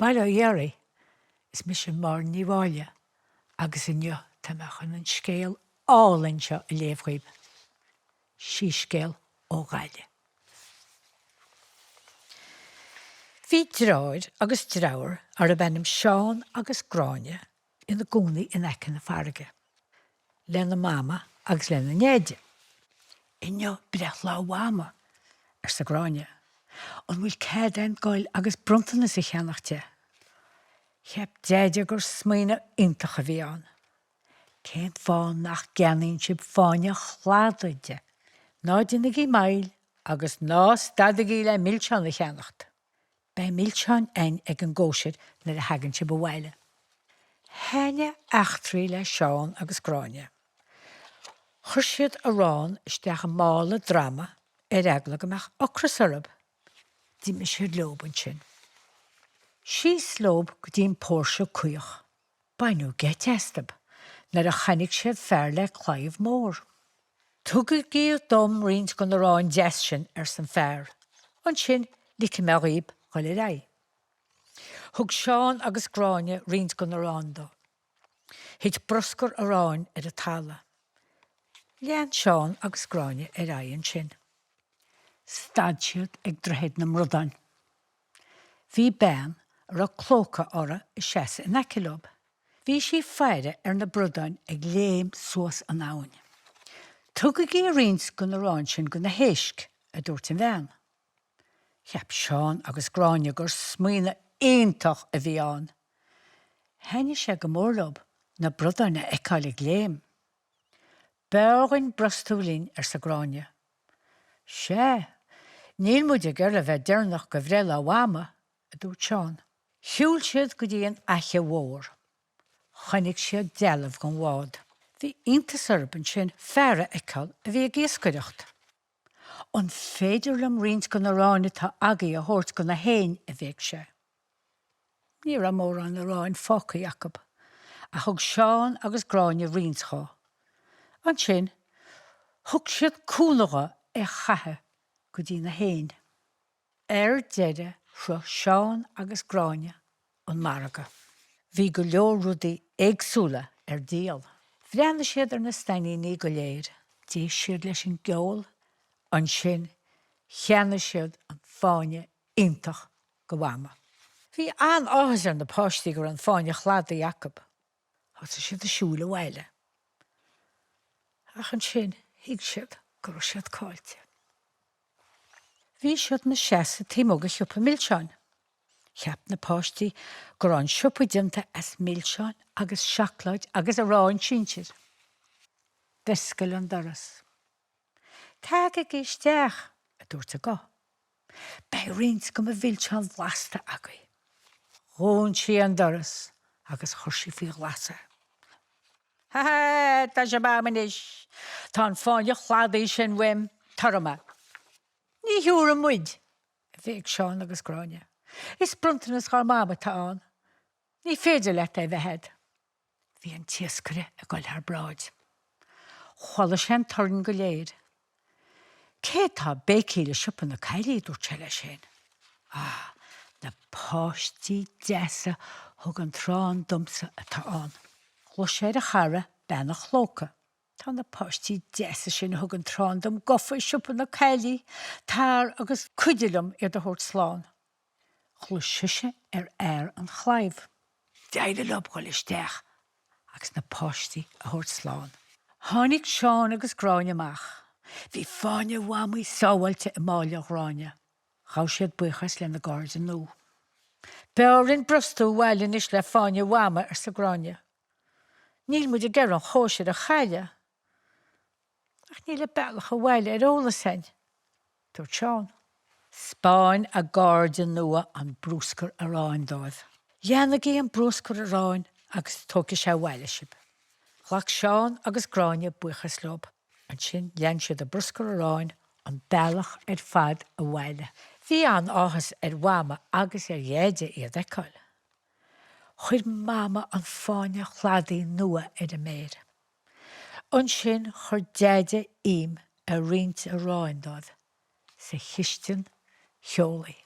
Bail ó Dhia oraibh, is mise Máire Ní Mháille agus inniu tá mé chun an scéal álainn seo a léamh dhaoibh, Síscéal ó Ghaillimh. Bhí dreáir agus dreabhar arb ainm Seán agus Gráinne ina gcónaí in aice na farraige lena mama agus lena ndeaide. Inniu breithlá Mhama, arsa Gráinne. An bhfuil cead a'inn goil agus bronntanas a cheannach di? Cheap Deaide gur smaoineamh iontach a bhí ann. Cén fáth nach gceannaíonn sibh fáinne chladaigh di? Ná déanaigí moill agus ná stadaigí le milseáin a cheannacht. Beidh milseáin a'inn ag an gcóisir nuair a thagann sibh abhaile. Thaitnigh eachtraí le Seán agus Gráinne. Chuir siad arán isteach i mála droma ar eagla go mbeadh ocras orthu. D'imigh siad leob ansin. Síos leob go dtí an póirse caoch. Baineadh geit astub nuair a chonaic siad fear le claidheamh mór. Tugaigí dom roinnt den arán deas sin, arsa an fear, ansin ligfidh mé dhaoib dhul ar aghaidh. Thug Seán agus Gráinne roinnt den arán dó. Thit bruscar aráin ar an talamh. Lean Seán agus Gráinne ar aghaidh ansin. Stad siad ag Droichead na mBradán. Bhí bean a raibh clóca uirthi ag seasamh in aice leo. Bhí sí ag faire ar na bradáin ag léim suas an abhainn. Tugaigí roinnt den arán sin do na héisc, a dúirt an bhean. Cheap Seán agus Gráinne gur smaoineamh iontach a bhí ann. Thaitnigh sé go mór leo na bradáin a fheiceáil ag léim. B'fhearr dhuinn brostú linn, arsa Gráinne. Sea, níl muid ag iarraidh a bheith deireanach go bhreithlá Mhama, a dúirt Seán. Shiúil siad go dtí an Fhaiche Mhór. Chonaic siad dealbh den bhád. Bhí iontas orthu ansin fear a fheiceáil a bhí ag iascaireacht. An féidir liom roinnt den arán atá agaibh a thabhairt do na héin? a bhéic sé. Ní raibh mórán aráin fágtha acu, ach thug Seán agus Gráinne roinnt dhó. Ansin, thug siad cúnamh dho é a chaitheamh go dtí na héin. Ar deireadh, shroich Seán agus Gráinne an margadh. Bhí go leor rudaí éagsúla ar díol. Bhreathnaigh siad ar na stainníní go léir. D'éist siad leis an gceol. Ansin, cheannaigh siad an fáinne iontach do Mhama. Bhí an-áthas ar na páistí go raibh an fáinne chladaigh acu. Thosaigh siad ag siúl abhaile. Ach ansin thuig siad go raibh siad caillte. Bhí siad ina seasamh taobh amuigh de shiopa milseáin. Cheap na páistí go raibh an siopa déanta as milseáin agus seacláid agus arán sinsir. D'oscail an doras. Tagaigí isteach, a dúirt an guth. Beidh roinnt de mo mhilseáin bhlasta agaibh. Dhún sí an doras agus chuir sí faoi ghlas é. Ha ha, tá sibh a'm anois! Tá an fáinne cladaigh sin uaim, tabharfaidh mé. Ní thiúrfaidh muid! a bhéic Seán agus Gráinne. Is bronntanas dhár Mam atá ann. Ní féidir leat é bheith a'd. Bhí an t-iascaire ag dul thar bráid. Chuala sé an torann go léir. Cé atá ag béicíl i siopa na caillí, a dúirt sé leis féin. Ah, na páistí deasa thug an t-arán domsa atá ann. Ghlaoigh sé ar a chara, bean an chlóca. Tá na páistí deasa sin a thug an t-arán dom gafa i siopa na caillí. Tar agus cuidigh liom iad a thabhairt slán. Ghlaoigh sise ar fhear an chlaímh. D'éirigh leo dhul isteach agus na páistí a thabhairt slán. Tháinig Seán agus Gráinne amach. Bhí fáinne Mhamaí sábháilte i mála Ghráinne. Ghabh siad buíochas lena gcairde nua. B'fhearr linn brostú abhaile anois le fáinne Mhama, arsa Gráinne. Níl muid ag iarraidh an chóisir a chailleadh. Ach níl an bealach abhaile ar eolas a'inn. Dúirt Seán. 'Spáin a gcairde nua an bruscar aráin dóibh. Leanaigí an bruscar aráin agus tógfaidh sé abhaile sibh. Ghlac Seán agus Gráinne buíochas leo. Ansin lean siad an bruscar aráin an bealach ar fad abhaile. Bhí an-áthas ar Mhama agus ar Dheaide iad a fheiceáil. Chuir Mama an fáinne cladaigh nua ar a méir. Ansin chuir Deaide im ar roinnt aráin dóibh sa chistin theolaí.